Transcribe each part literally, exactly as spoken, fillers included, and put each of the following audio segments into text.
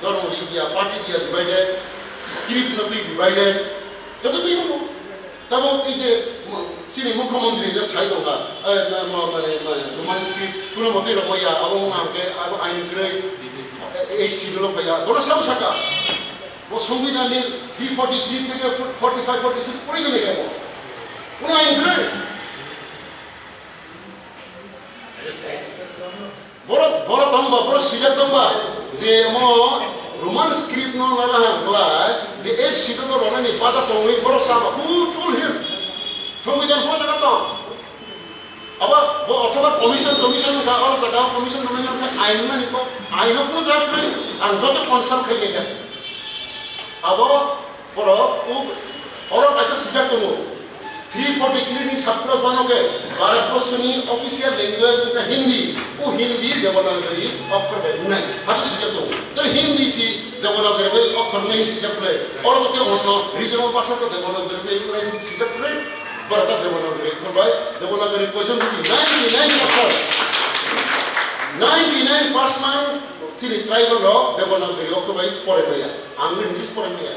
Dhormo ri dia, party dia divided, script no twi divided. Joto twi mo. Tamo ei je, mo, chini mukhyamantri je sai tongkha, eh, ma, ma, mane, ma, Roman script, kuno motwi rwmaya, abo wng hangkhe, abo ain kwrwi, eh, H C dolo phaiya, bono sabo saka. Bo Songbidan ni three forty-three theke forty-five, forty-six pori gani khe bo. Kuno ain kwrwi. Borok, borok tongba, borok sijak tongba, je mo Roman script no nana hang klai, je H C dolo rwnani bada tongwi borok sama, who told him? Songbidan horo jaga tong. Abo bo othoba commission, commission wngkha, oro jaga commission, commission wngkha, ain wngmani kok, aino kuno jaga thai, ang joto consult khai khe. Abo borok, u, oro kaisa sijak tongo. Three forty-three ni sub clause one o khe Bharat Borso ni official language wngkha Hindi, u Hindi Devanagari okhor bai wngnai, aswk sijak tongo. Tei Hindi si Devanagari bai okhor wngnai sijak le, oro to tei onno regional bhasha to Devanagari bai wngnai sijak le. Bharat Devanagari, Mumbai Devanagari koijon bisi ninety nine percent, ninety nine percent chini tribal rok Devanagari okhor bai porai maya. Ang English porai maya.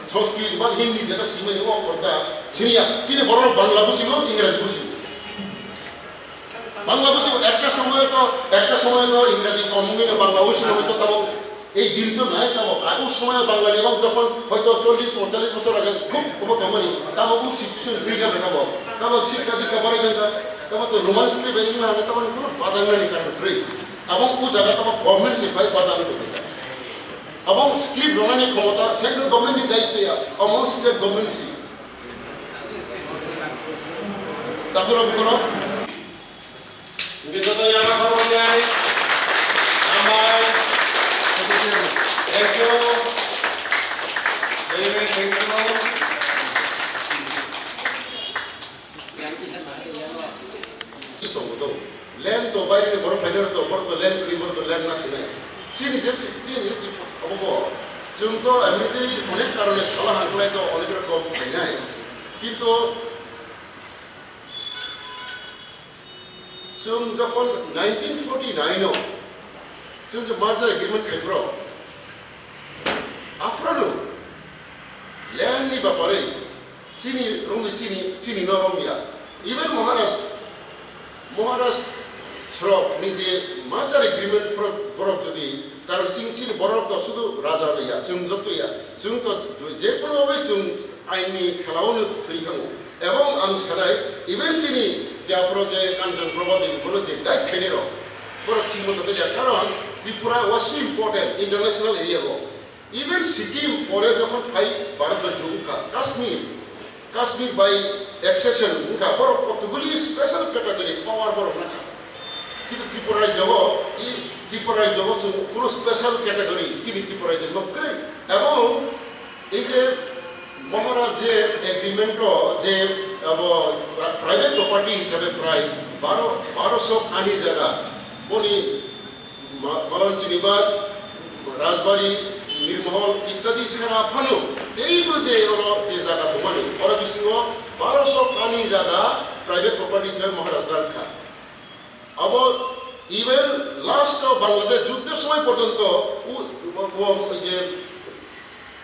Sanskrit ba Hindi jeta simani o korta siniya. Chini borok Bangla busigo, English busigo. Bangla busi ekta somoy to, ekta somoy to Ingraji kom wngwi no Bangla wi sino hoito tamo ei din to nai tamo. Abo somoy Bangla ni bang jokhon hoito chollish poitallish bosor age khub khobo tongmani, tamo bo situation bwrwi kha tamo. Tamo sikha dikha barai jangkha, tamo to Roman script bai wngna hangkhe tamo ni kuno badang nani karon kwrwi. Abo o jaga tamo government se bai badang kwrwi. Abo script rwnani khomota central government ni daitya, omo state government si. Takura bukuro. Hingke joto yama khoroknwi hambai. Thank you. Very, very thank you. Tongo to. Land to baire ni borok phainai to, borok to land kwrwi, borok to land ma sinai. Chini je, chini je, abo bo. Chwng to emnitei onek karone sala hangklai to onek rokom phainai. Kintu Chwng jokhon nineteen forty-nine o chwng je merger agreement khai phro, aphrono land ni bapare chini rongni chini, chini no rongya. Even Maharaj, Maharaj srok ni je merger agreement phro borok jodi, karon chini, chini borok to sudu raja ya, chwng joto ya, chwng to je kono bai chwng ain ni khelao no thwi thango. Ebong ang sanai, even chini je aphro je Kanchan Prabha Devi bono je guide khainai rok, borok thik moto khe ya, karon Tripura was so important international area go. Even Sikkim pore jokhon phai Bharat bai jung kha, Kashmir, Kashmir bai accession wngkha, borok kotoguli special category power borok nakha. Kintu Tripura rajyo o, i Tripura rajyo o chwng kuno special category chini Tripura rajyo no kwrwi. Ebong ei je Maharaj je agreement o je abo pri-, private property hisabe prai baro, baroso ani jaga boni Ma-, Malan Srinivas, Rajbari, Nirmahal ittadi sara phano teibo je oro je jaga tongmani, oro bisingo baroso ani jaga private property se Maharaj dan kha. Abo even last o Bangladesh juddho somoi porjonto u, u, u, je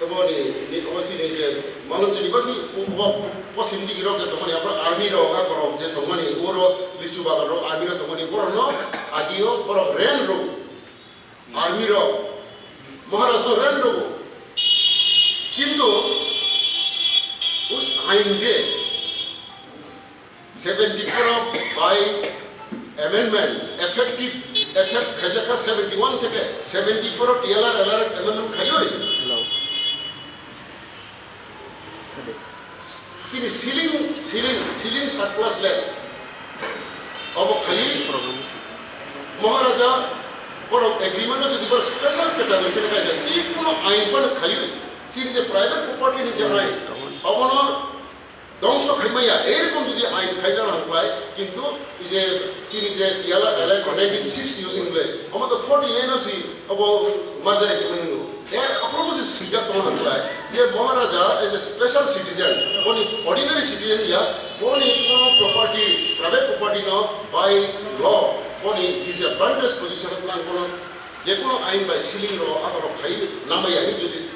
Tamo ni, ni, omo chini je, Malan Srinivas ni, o, o, posim digi rok je tongmani, aphro army rok, a borok je tongmani, oro lichu bagan rok, army rok tongmani, borok no, agi o, borok rent rok, army rok, Maharaj no rent rok. Kintu, o ain je, Seventy-four of by amendment effective, effect khaijak kha seventy-one theke seventy-four of T L R L R amendment khaiwi. Hello. Sorry. Chini ceiling, ceiling, ceiling surplus land. Obo khaiwi Problem. Maharaja borok agreement o jodi borok special category khe khai, chini kono ain phano khaiwi. Chini je private property ni je ain, obono Dongso khaimaya, erokom jodi ain khaina rang khlai, kintu je chini je tiyala elai ko nineteen sixty using le, omo to forty nine o si obo merger agreement no. E aphuru bo je swijak tong rang khlai, je Maharaja as a special citizen, boni ordinary citizen ya, boni kono property, private property no by law, boni disadvantage position o tlang kono Jekunu ain bai ceiling rok abo rok khai namai ya, jodi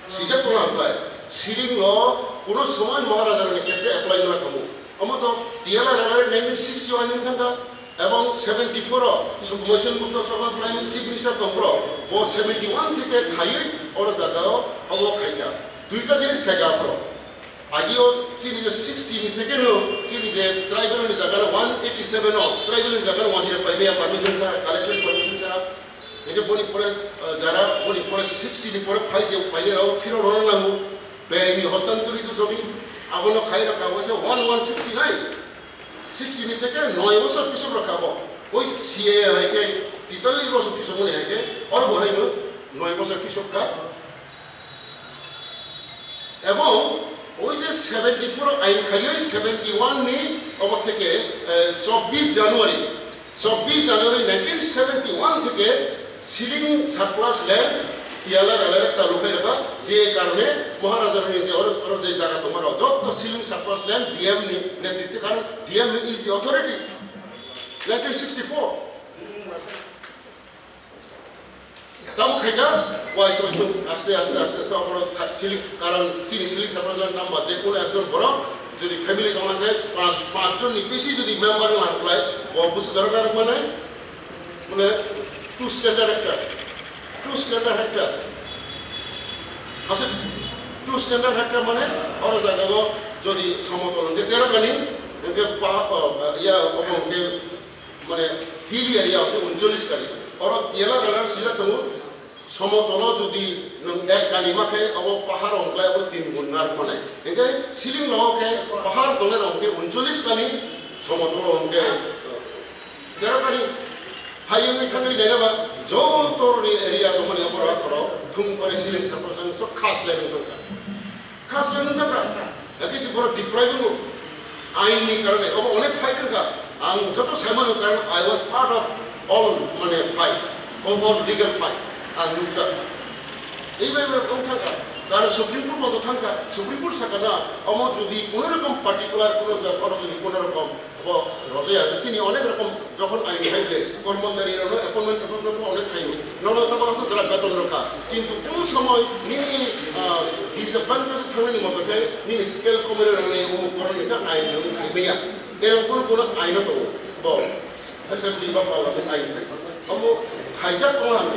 sijak tongma hwnbai ceiling rok kuno somoy Maharaja ni khetre apply wngna khamu. Omo to T L R nineteen sixty-one ni thangka, ebong seventy-four o Subhash Bhutto Chakma Prime Chief Minister tongphro, bo seventy-one theke khaiwi oro jaga o obo khaikha. Duita jinis khaikha aphro. Agio chini je sixty ni theke no chini je tribal ni jaga one eighty-seven o tribal ni jaga one zero pai meya permission chara, collector permission chara. Eke boni pore, eh, jara boni pore sixty ni pore phai je paine rao phiro rona nango. Beni hostantari to jomi. Abono khai raka wase one one sixty nine. Sixty ni theke noi bosor pisok raka bo. Oi C A A hai ke, titali bosor pisok mani hai ke, oro bo hai no noi bosor pisok ka. Ebong oi je seventy-four ain khaiwi seventy-one ni obo theke, eh, chobbish January, chobbish January nineteen seventy-one theke ceiling surplus land tiyala ralai chalu khai rwkha, je karone Maharaja ni je oro, oro je jaga tongma rok joto ceiling surplus land D M ni netritwe, karon D M is the authority. Nineteen sixty-four. Tamo khaikha, waisa waithung, aste, aste, aste, aste, oborok sa-, silik, karon chini silik saprajak namba, je kono ekjon borok, jodi family tongna khe, panch, panch jon ni besi jodi member wngkha khlai, bo busu jorok narwk mane, mane, two standard hectare, two standard hectare. Aswk two standard hectare mane, oro jaga o jodi somotol hwnkhe tero kani, hwnkhe pa-, o, ya, obo hwnkhe, mane, hill area hwnkhe uncholish kani. Oro tiyala dalar sijak tongo, somotolo jodi nwng ek kani ma khe, abo pahar wngkhlai abo tin gun narwk manai. Hwnkhe siling logo khe pahar tongnai rok hwnkhe uncholish kani, somotolo hwnkhe tero kani. Hai wngwi thangwi naina ba joto area tongmani abo rok, oro thung pore siling saprajak sok khas lai wng tongkha. Khas le nung thangkha, eki si borok deprive wngo. Ain ni karone, obo onek fight wngkha. Ang joto saimano karon I was part of all, mane, fight, all, all legal fight. Ang nukjak. Ei bai bai wng thangkha. Karon Supreme Court bodo thangkha. Supreme Court sakha na, omo jodi kono rokom particular kono jagao jodi kono rokom Bo rojaya, chini onek rokom jokhon aini hai ble, kormochari rokno appointment, appointment onek khaio. Nono tamo aswk jora beton rokha. Kintu kunu somoy nini, ah, disadvantage thangnani moto khe nini scale komoi rwnani umuk koroni khe aini rok khai maya. Erong kunu kunu aino tongo. Bo assembly ba parliament aini khai. Omo khaijak tongo ang,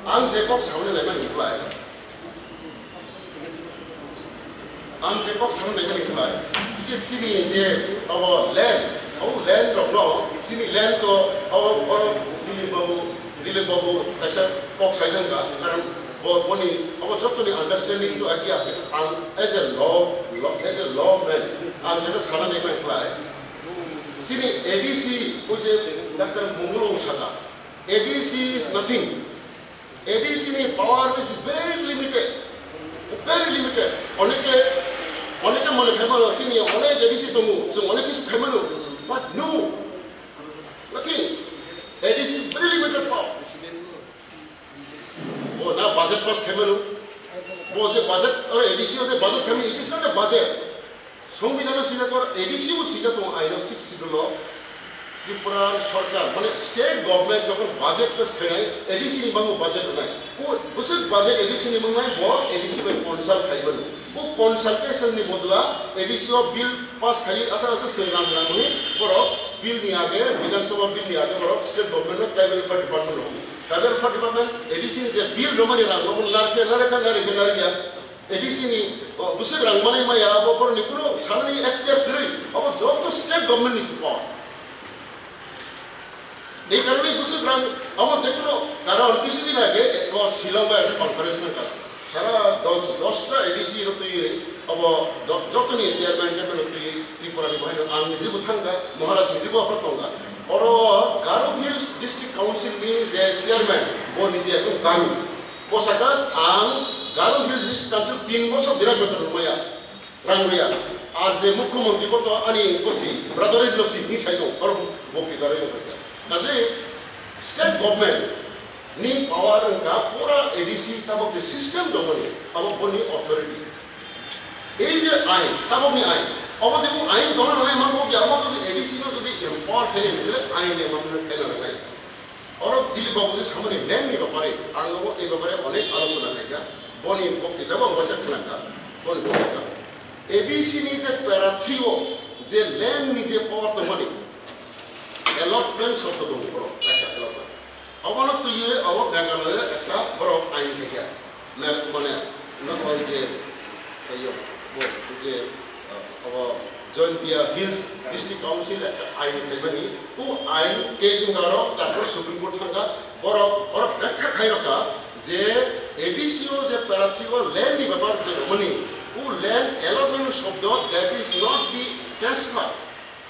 ang je kok sauni naimani ukulai. Ang je kok sana naikhe nai khlai, je chini je abo land, abo land rokno, chini land to abo, abo Dilip Babu, Dilip Babu kaisa kok sai thangkha, karon bo, boni abo jotoni understanding to agia, ang as a law, law, as a law man, ang jeta sana naikhe nai khlai. Chini A D C o je Doctor Munglo saka, A D C is nothing. A D C ni power is very limited, very limited. Oneke, oneke mone khaimano, chini onek A D C tongo, chwng onek kisu khaimano, but no, nothing. A D C is very limited power. Bo na budget pass khaimano, bo je budget, oro A D C o je budget khaimano, it is not a budget. Songbidhano sijak tongo, A D C bo sijak tongo, aino sixth schedule o Tripura sorkar, mane state government jokhon budget pass khainai, A D C ni bangbo budget rwnai. O bwswk budget A D C ni wngnai, bo A D C bai consult khai mano. O consultation ni bodla A D C o bill pass khai, aswk aswk chwng nang nang hwnwi borok bill ni age, Bidhan Sabha bill ni age borok state government no tribal welfare department rok. Tribal welfare department A D C ni je bill rwmani rang, obo narikhe narikha, narikhe narikya. A D C ni, o, bwswk rang manwi maya, abo borokni kunu sanani ekhtiar kwrwi, abo joto state government ni power. Ei karone bwswk rang, abo jekunu karon kisi din age, o, Shillong bai ekta conference nangkha. Sara dos, dosta A D C rok twiwi, abo jo-, jotoni chairman, chairman rok twiwi Tripura ni bahai no ang nijebo thangkha, Maharaj nijebo aphano tongkha. Oro Garo Hills District Council ni je chairman, bo nije ekdom Garo. Bo sakha, ang Garo Hills District Council tin bosor birat beton rwmaya, rang rwya. Ar je Mukhyamantri bo to ani bosi brother in law si hinwi sai tong, oro bokti darwi rok kha. Kaje state government ni power wngkha pura A D C tabok je system tongmani, abo boni authority. Ei je ain, tabokni ain, abo je bo ain tongna nangnai, man bo ya, abo jodi A D C no jodi empower khainai, bole ain empower khaina nangnai. Oro Dilip Babu je samani land ni bapare, ang obo ei bapare onek alochona khaikha. Boni bokti dabo ang waisa khwnakha. Boni bokti dabo. A D C ni je para three o je land ni je power tongmani, allotment shobdo tongo borok, kaisa allotment. Obono twiwi obo Meghalaya ekta borok ain khaikha. Me-, mane, no, oi je, oi yo, bo, je, uh, obo Jaintia Hills District Council ekta ain khaimani, o ain case wngkha aro, tarpor Supreme Court thangkha, borok, borok bekha khairokha je A D C o je para three o land ni bapar je romani, o land allotment shobdo, that is not the transfer.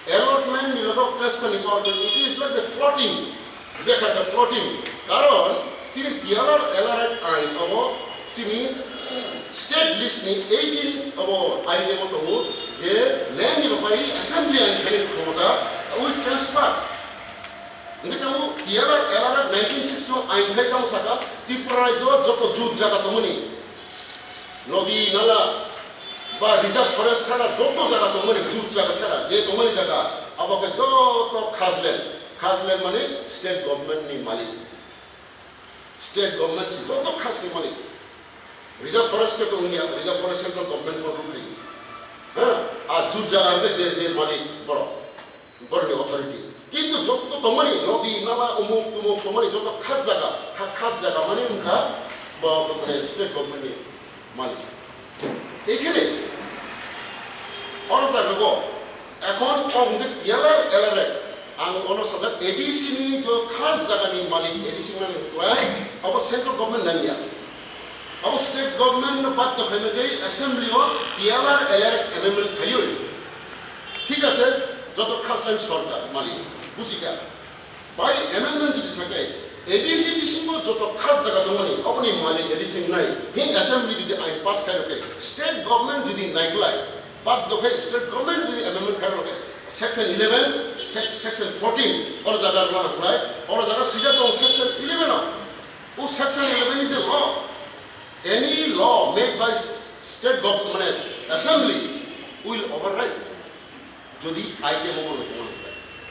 Allotment ni logo transfer ni power, it is like a plotting. Bekha khe plotting. Karon tini T R R L R Act ain obo chini state list ni eighteen obo ain emo tongo je land ni bapari assembly ain khaini khomota ui transfer. Hingke tongo T R R L R Act nineteen sixty ain khai tong saka Tripura rajyo joto jut jaga tongmani. Nodi, nala, ba reserve forest sara joto jaga tongmani, jut jaga sara, je tongmani jaga, abo khe joto khas land. Khas land mani state government ni malik. State government si joto khas ni malik. Reserve forest khe tongya, reserve forest central government control khai. Ha, a jut jaga khe je, je malik borok. Borokni authority. Kintu joto tongmani, nodi, nala, umuk, tumuk tongmani, joto khas jaga, kha-, khas jaga mani wngkha, bo, bo, mane, state government ni malik. Ekhene, oro jaga go, ekhon o hwnkhe T R R L R Act, ang ono sajak A D C ni jo khas jaga ni malik, A D C mani kwlai, abo central government nangya. Abo state government no badhyo khaina je assembly o T R R L R Act amendment khaiwi. Thik ase, joto khas line sorkar malik, busikha. Bai amendment jodi sakai, A D C bisingo joto khas jaga tongmani, oboni malik A D C nai, hin assembly jodi ain pass khai rokhe, state government jodi naikhlai, badhyo khai state government jodi amendment khai rokhe, section eleven, sec-, section fourteen, or jaga rwna khlai, or jaga sijak tong section eleven o. O section eleven is a law. Any law made by state government, assembly will override. Jodi item o no tongmani.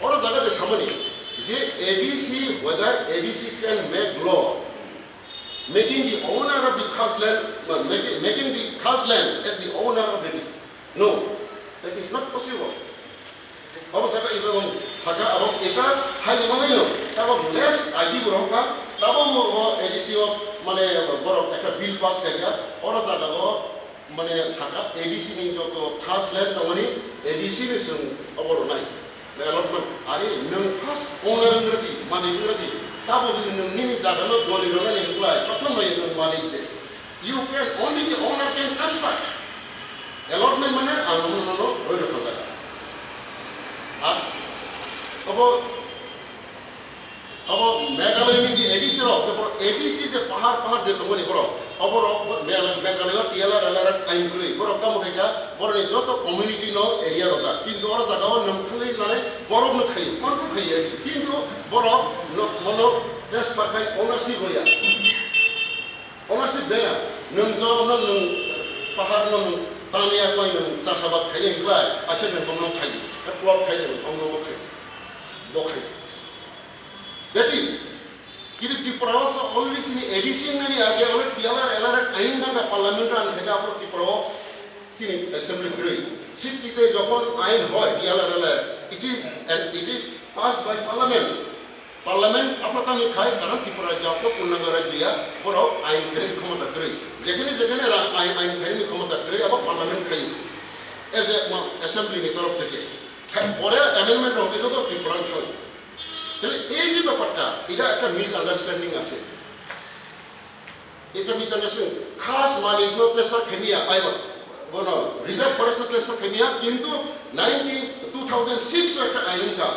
Oro jaga je samani je A D C, whether A D C can make law making the owner of the khas land, making, making the khas land as the owner of A D C. No, that is not possible. Abo saka iba bang saka abo eka hai ni mangai no. Tabo less agi borok ka. Tabo mo, mo A D C o mane borok ekta bill pass khaikha. Oro jaga o mane saka A D C ni joto khas land tongmani A D C ni sung abo ronai. Allotment. Are nwng first owner wngre di, malik wngre di. Tabo jodi nwng nini jaga no doli ronani wngkhlai, prothom bai nwng malik de. You can, only the owner can transfer. Allotment mane ang nono roi rokha jaga. A, abo, abo Meghalaya ni je A D C rok, borok A D C je pahar pahar je tongmani borok, oborok Meghalaya, Meghalaya T R R L R ain kwrwi, borok tamo khaikha, borokni joto community no area rojak, kintu oro jaga o nwng thangwi nai borok no khai, control khai A D C, kintu borok no, mono transfer khai ownership hoya. Ownership de, nwng job no nwng pahar no nwng tangya koi nwng chasabad khaini wngkhlai, aise nwng bono khai, plot khai nwng bono khai, bo khai. That is, kintu Tripura o already sini A D C nani age already T R R L R ain thangkha parliament o ang khaja apro Tripura o sini assembly kwrwi. Sixty te jokhon ain hoi T R R L R, it is, and it is passed by parliament. Parliament aphano tamni khai, karon Tripura rajyo aphano purnango rajyo ya, borok ain khainani khomota kwrwi. Jekhene jekhene ra-, ain, ain khainani khomota kwrwi, abo parliament khai. As a, ma-, assembly ni torof theke. Khai, pore amendment rok khe joto Tripura thang. Tale ei je byaparta, eta ekta misunderstanding ase. Ekta misunderstanding, khas malik no transfer khaimiya, ai ba, bono reserve forest no transfer khaimiya, kintu nineteen, two thousand six o ekta ain wngkha,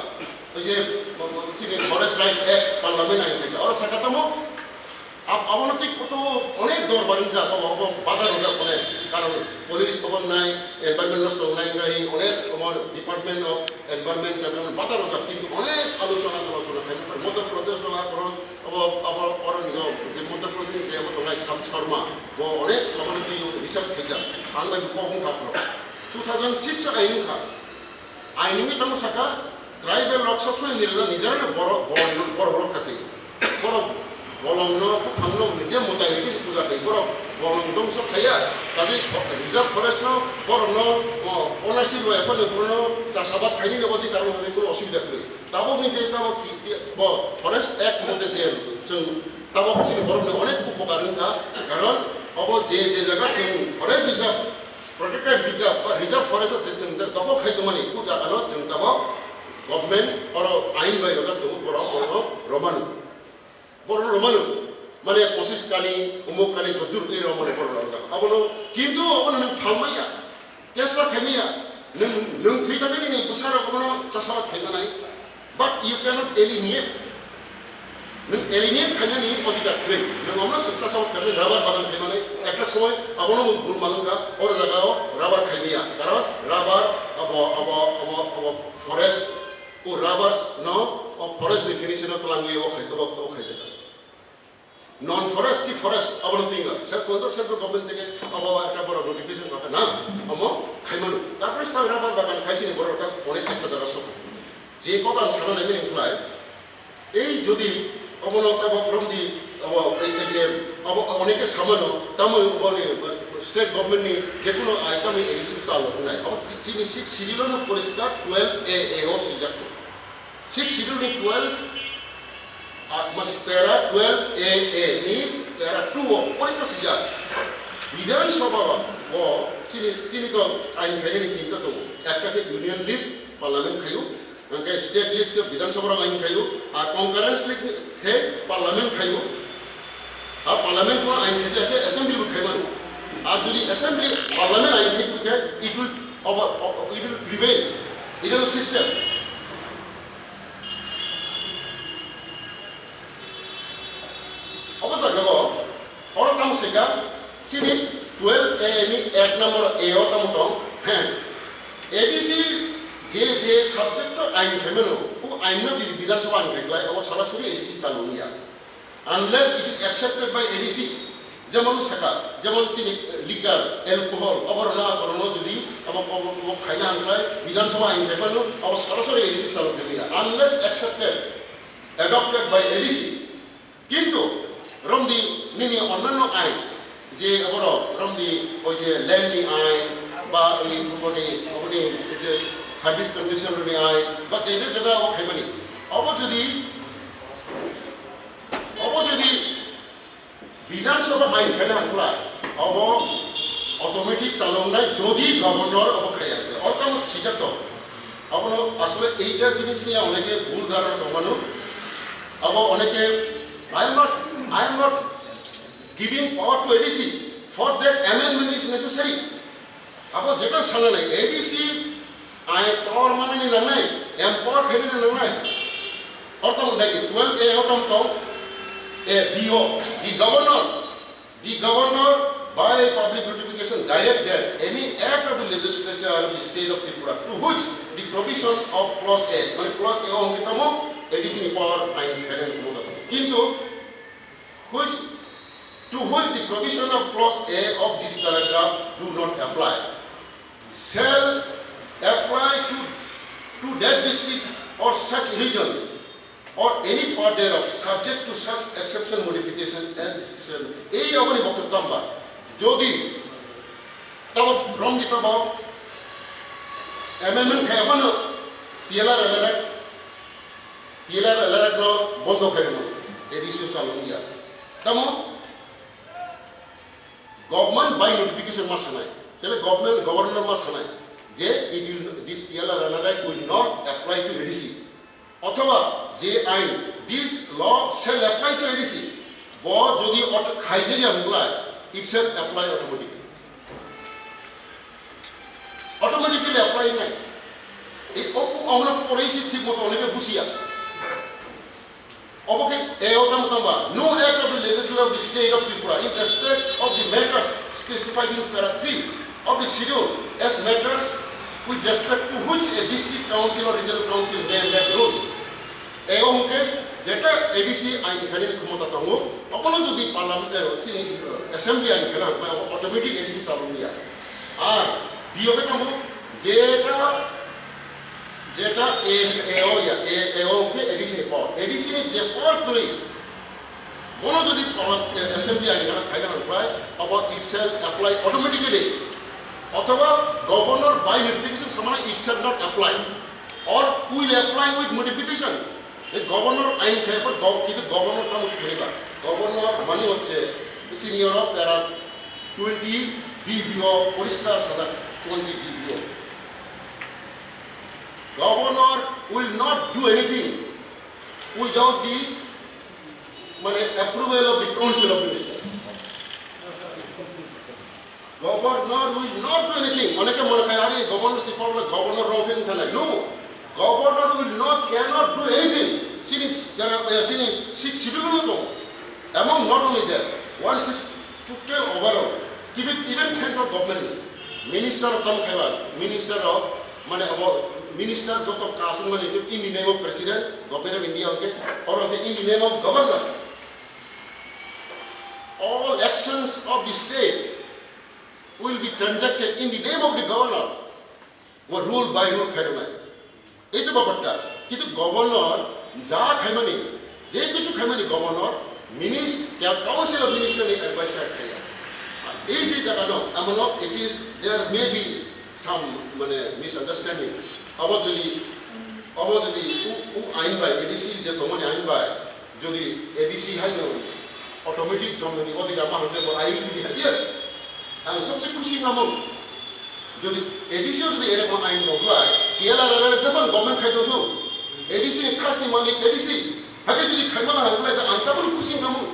oi je, mo-, mo-, sini Forest Right Act parliament ain khaikha, oro saka tamo, ab-, abono twi koto onek dorbar wngjak, abo, abo badar wngjak onek, karon police obo nai, environment nosto wngnai wngkha hi, onek omo department of environment, environment badar wngjak, kintu onek alochona, alochona khaimani, Madhya Pradesh o, Obo, obo, oro ni je Madhya Pradesh ni je obo tongnai Sam Sharma, bo onek obo ni twi research khaijak. Ang bai bo kok wngkha phano. Two thousand six o ain wngkha. Ain wngwi tamo saka, tribal rok sa soi ni rwjak, nijera no borok, borok, borok rok kha thai. Borok bolongno, buphangno nije mwtai hai khe se puja khai, borok bolong dongso khaiya, kaisa reserve forest no borokno, o, ownership bai phano borokno chasabad khainani odhikar rok hai khe kono osubida kwrwi. Tabok ni je tabok ti-, ti-, bo Forest Act mote je chwng tabok chini borokno onek upokar wngkha, karon obo je je jaga chwng forest reserve, protected reserve ba reserve forest o je chwng je dokhol khai tongmani, o jaga no chwng tabok government oro ain bai rojak tongo, borok borokno romano. Borok rok mano, mane pochis kani, umuk kani, joddur ui rok mane borok rok. Abono, kintu abono nwng phalmaya, tesla khaimaya, nwng, nwng thwi tangwi nini bwsa rok abono chasabad khaimanai. But you cannot alienate. Nwng alienate khainani odhikar kwrwi. Nwng abono chasabad khaimani, rubber bagan khaimanai. Ekta somoi abono bo bul malwngkha, oro jagao rubber khaimaya. Karon rubber abo, abo, abo, abo forest O rubbers no, o forest definition o twlangwi o khai, o, o khaijak. Non forest ki forest, abono twi wngkha. Sel, koto central government theke abo ekta borok notification kha na, omo khaimano. Tarpore swkang rubber bagan khaisini borok ta onek ekta jaga sok. Je kok ang sana nai meaning khlai, ei jodi omono tabok romdi, abo, ei, ei je, abo, abo oneke samano, tamo oboni, state government ni jekuno ai tamo A D C chalo wngnai. Abo chini six schedule no poriskar twelve A A o swijak. Six schedule ni twelve, ah, mas para twelve A A ni para two o poriskar swijak. Bidhan Sabha o chini, chini to ain khainani tinta tongo. Ekta khe union list, parliament khaio. Hwnkhe state list khe Bidhan Sabha rok ain khaio, a concurrence list khe parliament khaio. A parliament bo ain khaijak khe assembly bo khaimano. Ar jodi assembly, parliament ain khai khe it will over, it will prevail. It is a system. Obo jagao oro tamo sika chini twelve A ni ek number A o tamo tong, he, A D C je je subject o ain khaimano, o ain no chini Bidhan Sabha ain khai khlai, obo sarasari A D C chalo wngya. Unless it is accepted by A D C, jemon saka, jemon chini, eh, liquor, alcohol, obo rwna, obo rwna jodi obo, obo, obo khaina ang khlai, Bidhan Sabha ain khai phano, obo sarasari A D C chalo khaimaya. Unless accepted, adopted by A D C, kintu romdi nini onnanno ain, je borok romdi oi je land ni ain ba oi boni, boni je service condition ni ain ba jeta jeta o khaimani, obo jodi, obo jodi Bidhan Sabha ain khaina hangkla, obo automatic chalongnai jodi governor obo khaiya. Oro tamo swijak tong. Abono asole eita jinis ni oneke bhul dharana tongmano. Abo oneke, I am not, I am not giving power to A D C. For that amendment is necessary. Abo jeta sananai A D C ain power manani nangnai, empower khainani nangnai. Oro tamo nai twelve A o tamo tong, A B O, the governor, the governor by public notification direct that any act of the legislature of the state of Tripura to which the provision of clause A, mane clause A o hwnkhe tamo A D C ni power ain khainani khomota tong. Kintu which, to which the provision of clause A of this paragraph do not apply, shall apply to, to that district or such region or any part thereof, subject to such exception modification as discretion. Ei aboni bokto tamba, jodi tabo romdi tabo amendment khai phano T L R L R Act T L R L R Act no bondo khairokno A D C o chalo wngya. Tamo government by notification ma sanai. Tele government, governor ma sanai je it will, this T L R L R Act will not apply to A D C. Othoba je ain, this law shall apply to A D C. Bo jodi ot-, khaijaya hwnglai, it shall apply automatically. Automatically apply nai. E, o, o, আমরা পড়েছি ঠিক মতো, অনেকে বুঝিয়া। Obo khe A o tamo tamba, no act of the legislature of the state of Tripura in respect of the matters specified in para three of the schedule as matters with respect to which a district council or regional council may make rules. A o hwnkhe jeta A D C ain khainani khomota tongo, obono jodi parliament, eh, chini, eh, assembly ain khaina hwnkhe abo automatic A D C chalokya. Ar B o khe tamo jeta, jeta A, A o ya, A, A o hwnkhe A D C ni power. A D C ni je power kwrwi, Kono jodi pala-, eh, assembly ain gana khaina hwnkhai, abo it shall apply automatically. Othoba governor by notification samana it shall not apply. Or will apply with modification. Ei governor ain khai pore gov-, kintu governor tamo khaiba. Governor mani hocche, chini oro para twenty B B O poriskar sajak, twenty B B O. Governor will not do anything without the, mane, approval of the Council of Ministers. Governor will not do anything. Oneke mone khai, "Are, governor si pabla governor rong khe wngthanai." No, governor will not, cannot do anything. Chini, eh, chini sixth schedule no tong. Among not only that, one six, total overall, even, even central government ni minister of tam khaiba, minister of, mane, abo minister joto kasung mani in the name of president, government of India, okay, or in the name of governor. All actions of the state will be transacted in the name of the governor. Bo rule by rule khairoknai. Ei to bapatta. Kintu governor ja khaimani, je kisu khaimani governor, minis-, council of minister ni advice khaiya. Ei je jaga no, amano it is, there may be some, mane, misunderstanding. Abo jodi, abo jodi u, u ain bai, A D C je tongmani ain bai, jodi A D C haino automatic jomani odhikar ma hwnle bo I will be happiest. Ang sabse khushi wngkha mung. Jodi A D C o jodi erokom ain tong khlai, T L R L jabang government khai tong thung. A D C ni thas ni malik A D C. Hake jodi khaima na hwnle ang tabuk khushi wngkha mung.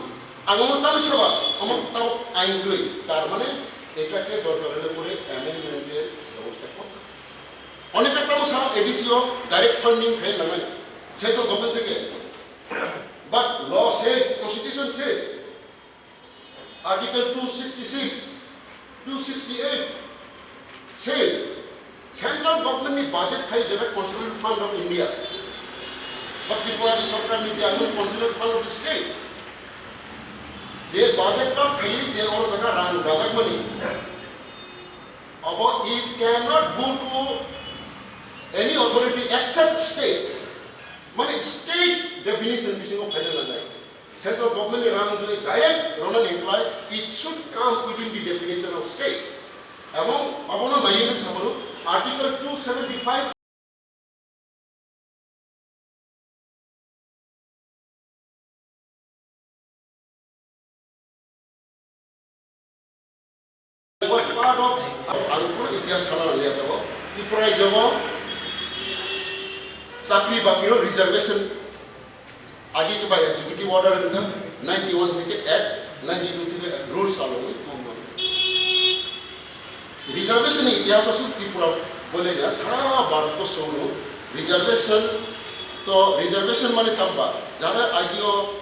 Ang omo tabuk saba, omo tabuk ain kwrwi. Tar mane eta khe dorkar hwnle pore amendment er byabostha korta. Oneke tabuk sa A D C o direct funding khai nangnai. Central government theke. But law says, constitution says, Article two sixty-six, two sixty-eight says, central government ni budget khai jeba Constitutional Fund of India. But Tripura Sarkar ni je amoni Constitutional Fund of the state. Je budget pass khai je oro jaga rang gajak mani. Abo it cannot go to any authority except state. Mane state definition bisingo phaina nangnai. Central government ni rang jodi direct rona ni wngkhlai, it should come within the definition of state. Ebong abono naiwi samano Article two seventy-five. It was part of, ang pura itihas sana nang liya tabo. Tripura jogo chakri bakri reservation agi ke bai executive order rijak ninety one theke act, ninety two theke rules along. Reservation ni itihas asuk Tripura bolai na sara Bharat ko sono reservation to reservation mane tamba jara agio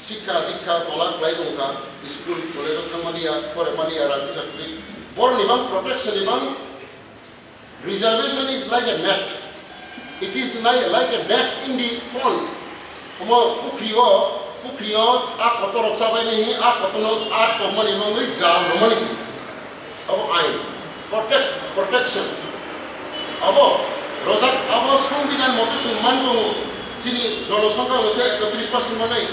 Sikha dikha tola khlai tongkha, school college o thangmaliya, poremaliya, rang kisa kwrwi. Boroni bang protection ni bang reservation is like a net. It is like, like a net in the pond. Omo pukhri o, pukhri o a kotor rok chabai nai, a kotor no a kokmani mangwi jal romani si. Abo ain, protect, protection. Abo rojak, abo songbidan moto chwng man tongo, chini jonosongkha hwnkhe ekotris percent manai.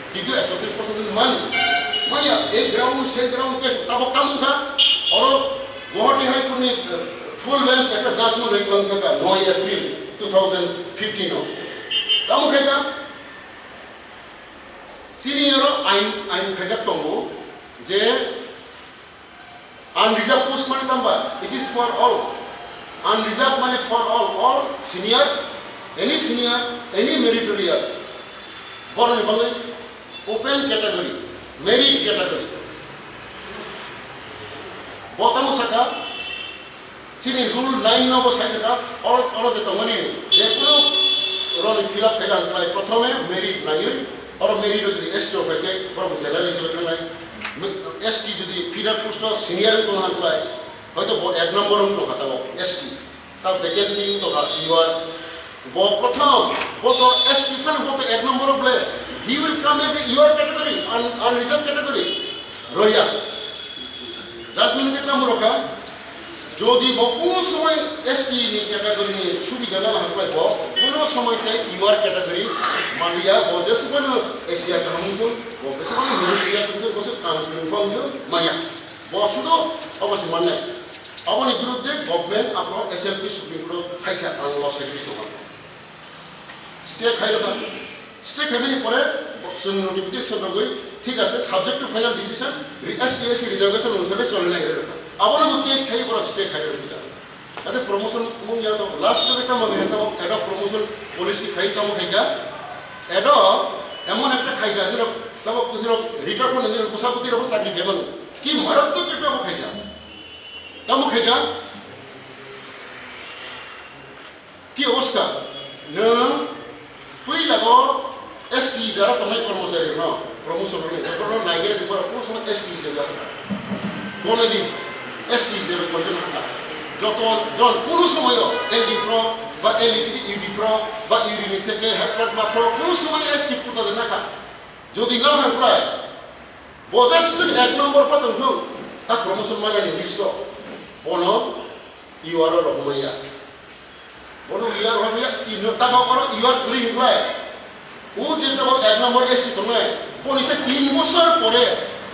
Kintu ekotris percent man maya, ei ground, sei ground case tabok tamo wngkha, oro Guwahati High Court ni, eh, full bench ekta judgment rwi tongkha noi April two thousand fifteen o. Tamo khe kha, chini oro ain, ain khaijak tongo je, unreserved post mane tamba, it is for all. Unreserved mane for all, all senior, any senior, any meritorious. Boroni bangwi open category, merit category. Bo tamo saka, chini rule nine no bo sai saka, oro, oro je tongmani, je kunu roni fill up khaida khlai, prothome merit naiwi, oro merit o jodi S T o phaikhe, borok general hisabe thangnai. S T jodi feeder post o senior wng tongna hwnkhai, hoito bo ek number wng tongkha tamo S T. Ta vacancy wng tongkha U R. Bo prothom, bo to S T phano bo to ek number o ble. He will come as a U R category, un-, unreserved category. Roya. Jasmine ke tamo rokha. Jodi bo kuno somoi S T ni category ni subida na laha khlai bo, kuno somoi tei U R category manliya, bo jesubano Asia kaham wngthung, bo jesubano Europe area wngthung, bo se kaham wngthung, wngthung maya. Bo sudo obo se mannai. Aboni biruddhe government aphano S L P Supreme Court o phaikha, ang lo secretary tongo. Stay khai rwkha. Stay khaimani pore chwng notification rwgwi, thik ase, subject to final decision, re-, S T S C reservation onusare choli nai rwkha. Abono bo case khai borok stay khai rwkha. Ate promotion mung ya to last to tamo khe tamo ad hoc promotion policy khai tamo khai ka. Ad hoc emon ekta khai ka, nirok tamo nirok retire phone nirok bwsa bwtwi rok chakri khai mano. Ki maratwk ekta khai ka. Tamo khai ka. Ki obostha? Nwng puila o S T jara tongnai kormochari no promotion rwni, jotono naigere di borok kuno sono S T jeba. Bono di S T jeba koijon haka. Joto jon kuno somoyo L D pro ba L D theke U D pro ba U D ni theke head clerk ba pro kuno somoy S T puta de naka. Jodi ngal hang khlai, bo jeswk ek number pa tongthung, ta promotion mani list o. Bono U R o rok maya. Bono U R rok maya, ino tabok oro U R kwrwi hinklai. O je tabok ek number S T tongnai, boni se tin bosor pore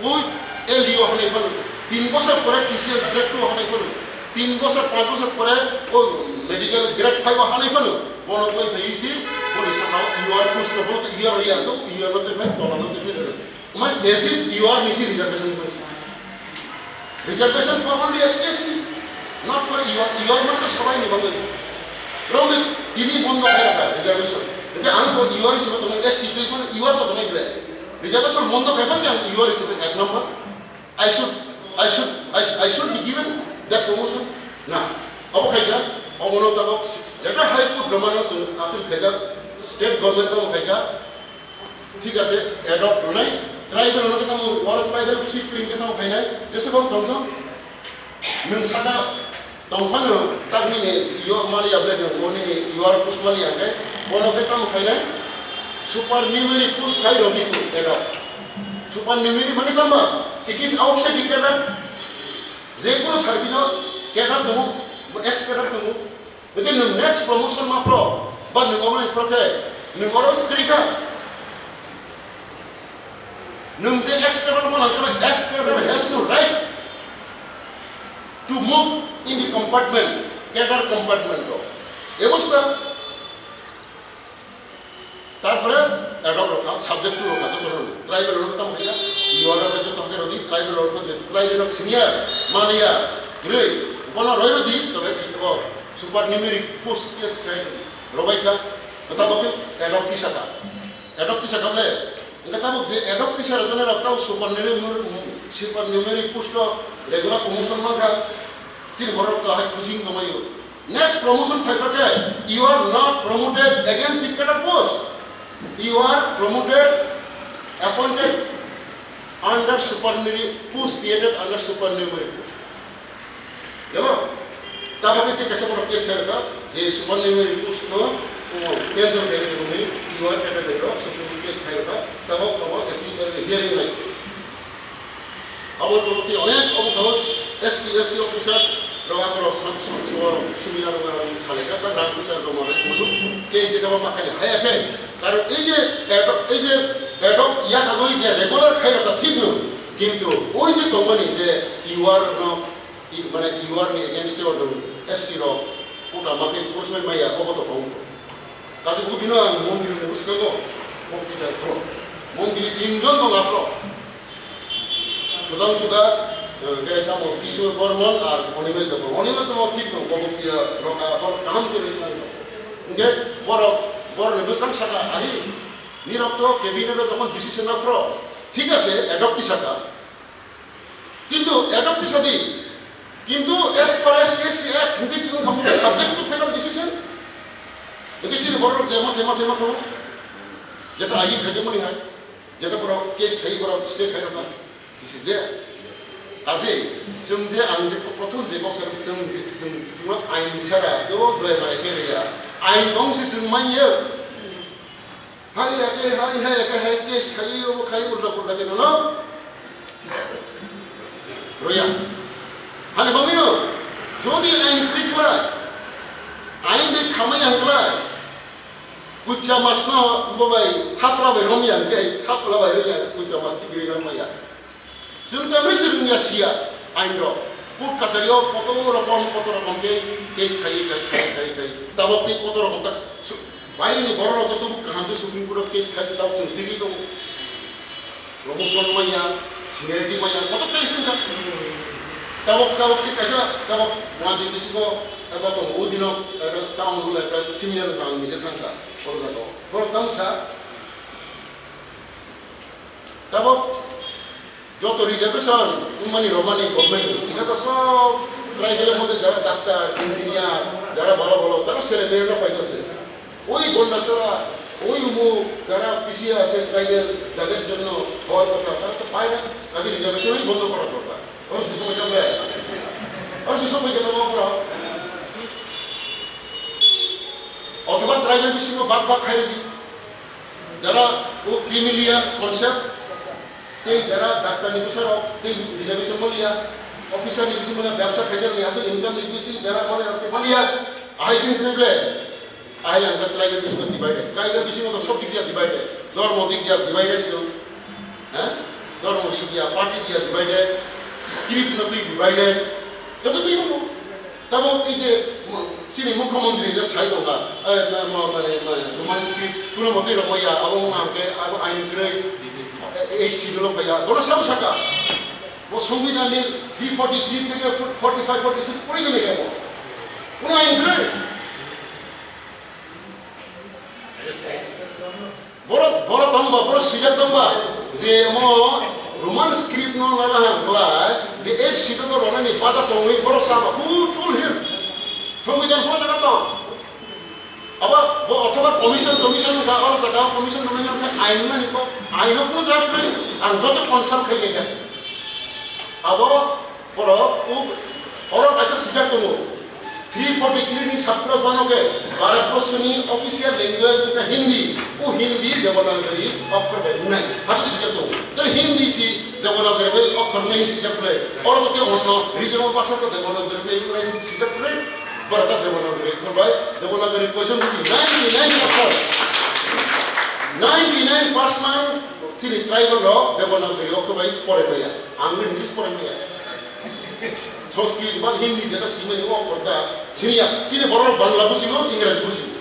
o L D O hanai phano, tin bosor pore T C S grade two hanai phano, tin bosor, panch bosor pore o medical grade five o hanai phano, bono twi phai si, boni sakao U R post no, bono twi U R ya, to U R no twi phai, tola no twi phai. Wngkha as if U R ni si reservation wngkha. Reservation for only S T S C, not for U R. U R mane to sabai ni bagwi. Romwi tini bondo khai rakha reservation. Hingke ang bo U R hisabe tongo, S T twi phano U R to tongo ble. Reservation bondo khai phasi ang U R hisabe ek number. I should, I should, I should, I should be given that promotion. Na, abo khai kha, obono tabok jeta High Court romano chwng appeal khaijak, state government tamo khai kha. Thik ase, ad hoc rwnai, tribal rwno khe tamo, oro tribal seat kring khe tamo khainai, jeswk tongthok, nwng saka tongphano, taknini yo maliya ble nwng, onini U R post maliya hwnkhe, bono khe tamo khainai, supernumerary post khai rwdi, ad hoc. Supernumerary mane tamo, it is outside the cadre, je kono service o cadre tongo, ex cadre tongo, Hingke nwng next promotion ma phro, ba nwng obo ni phro khe, nwng oro se kwrwi kha. Nwng je ex cadre ma nang khe, ex cadre has no right to move in the compartment, cadre compartment o. Ebo se Tarpore ad hoc rok kha, subject to rok kha, joto rok tribal rok tamo khaina, U R rok joto khe rodi, tribal rok je tribal rok senior, mania, kwrwi, bono roi rodi, tobe ki o supernumerary post case khai rodi, robai kha, tamo khe ad hoc tisa kha, ad hoc tisa kha le, hingke tamo je ad hoc tisa rok jone rok tamo supernumerary, supernumerary post rok regular promotion man kha, chini borok to hai khusi wng tongmani. Next promotion phai pha khe, you are not promoted against the cadre post. You are promoted, appointed under supernumerary post, created under supernumerary post. Jabo? Tabo khe kaisa borok case khai rwkha, je supernumerary post no, o, cancel khai rwkha, you are category rok, supernumerary case khai rwkha, tabo, tabo, official hearing lai. Abo tongtwi onek obo khago S T S C officer rok, aborok sam sam suo similar rok salai kha, ta rang puisa joma bai munu, tei je kabo ma khaini haya khe. Karon ei je ad hoc, ei je ad hoc yakagwi je regular khai rok kha thik no, kintu oi je tongmani je U R no, i, mane U R ni against o S T rok kota ma khe kurusoi maya, obo to tong. Kaisa bini ang mondiri ni bwskango, o kita pro. Mondiri tinjon tongo pro. Sudhangshu Das, eh, hingke tamo Kishore Bormon ar Animesh Debbarma. Animesh Debbarma thik tong, bo bo kiya roka, bo kaham khe roi tong. Hingke borok, borok ni bwskang saka, ari, nirok to cabinet o tongmani decision na phro. Thik ase, ad hoc tisaka. Kintu ad hoc tisadi. Kintu as per S T S C Act, hingke si wngkha mungkha subject to final decision. Hingke sini borok je ma thema thema tongo. Jeta agi khaijak mani hai. Jeta borok case khai borok stay khai rokha. This is there. Kaje, chwng je ang je prothom je kok sa chwng je, chwng, chwng ain sara, do doi bai khe ya. Ain tong si chwng mai ye. Hai ya khe, hai, hai ya khe, hai case khai, obo khai, ulta pulta khe nono. Roya. Hani bangino. Jodi ain kwrwi khlai, ain bai khamai ang khlai, kucha mas no bo bai thapla bai romya ang khe, thapla bai romya kucha mas tikiri romya. Chwng tamni se rwngya siya ain rok. Court kachari o koto rokom, koto rokom khe case khai, khai, khai, khai, khai. Tabok tei koto rokom tak su-, baini borok rok joto kaham khe Supreme Court o case khai se tabok chwng tigwi tongo. Promotion maya, seniority maya, koto case wngkha. Tabok, tabok tei kaisa, tabok wanjwi bisingo, eba tongo, o dino, eba town hall, eba senior wngkha, ang nije thangkha, oro jaga o. Borok tamo sa, tabok joto reservation wngmani romani government ni, ina to sob tribal mode jara doctor, engineer, jara bhalo bhalo, tara sere mere no paitase. Oi Gondasara, oi umuk, jara P C A ase tribal, jader jonno hor kotha, tara to pai na, kaje reservation oi bondo kora dorkar. Oro se somoi jabo, oro se somoi jabo oro. Othoba tribal bisingo bak bak khai di. Jara o creamy layer concept, tei jara doctor ni bwsarok, tei reservation maliya, officer ni bisi maliya, byabsa khaijak ni aswk income ni bisi jara maliya, maliya, ahai sini sini ble. Ahai ang the tribal bisingo divided. Tribal bisingo to sob dik dia divided. Dhormo dik dia divided so. Eh? Dhormo dik dia, party dia divided. Script no twi divided. Joto twi mo. Tamo ei je mo-, chini mukhyamantri je sai tongkha, eh, ma, ma, mane, ma, Roman script kuno motwi rwmaya, abo wngkha hwnkhe abo ain kwrwi, eh, H C dolo phaiya, bono sabo saka. Bo Songbidan ni three forty three theke forty five, forty six pori gwnai khe bo. Kuno ain kwrwi. Borok, borok tongba, borok sijak tongba, je omo Roman script no nana hang klai, je H C dolo rwnani bada tongwi borok saba, who told him? Songbidan kono jaga tong? Abo bo othoba commission, commission wngkha, oro jaga commission, commission wngkha, ain wngmani kok, aino kono jaga kwrwi, ang joto consult khai kha. Abo Borok, uk, oro kaisa swijak tongo. Three forty three ni sub clause one o khe Bharat Borso ni official language wngkha Hindi. O Hindi Devanagari okhor bai wngnai. Aswk swijak tongo. Tei Hindi si Devanagari bai okhor wngnai swijak ble. Oro to tei onno regional bhasha to Devanagari bai wngnai swijak ble. Bharat Devanagari okhor bai Devanagari koijon bisi ninety nine percent. Ninety nine percent chini tribal rok Devanagari okhor bai porai maya. Ang English porai maya. Sanskrit ba Hindi jeta simani o korda siniya, chini borok Bangla busigo, English busigo.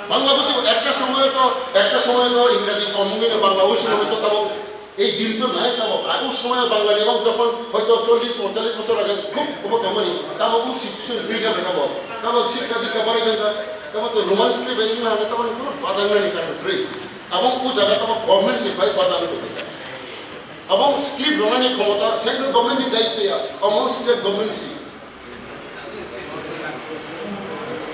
Bangla busigo, ekta somoy to, ekta somoy to English kom wngwi Bangla busigo hoyto tabo ei din to nai tabo. Ago somoy Bangla ni bang jokhon hoyto chollish pointallish bosor age khub kobo tongmani, tabo o situation bigya tabo. Tabo sikha dikha barai jangka, tabo to Roman script bai wngna hage, tabo ni kono badang nani karon kwrwi. Abo o jaga tabo government se bai badang kwrwi. Abo script rwnani khomota central government ni daitya, omo state government si.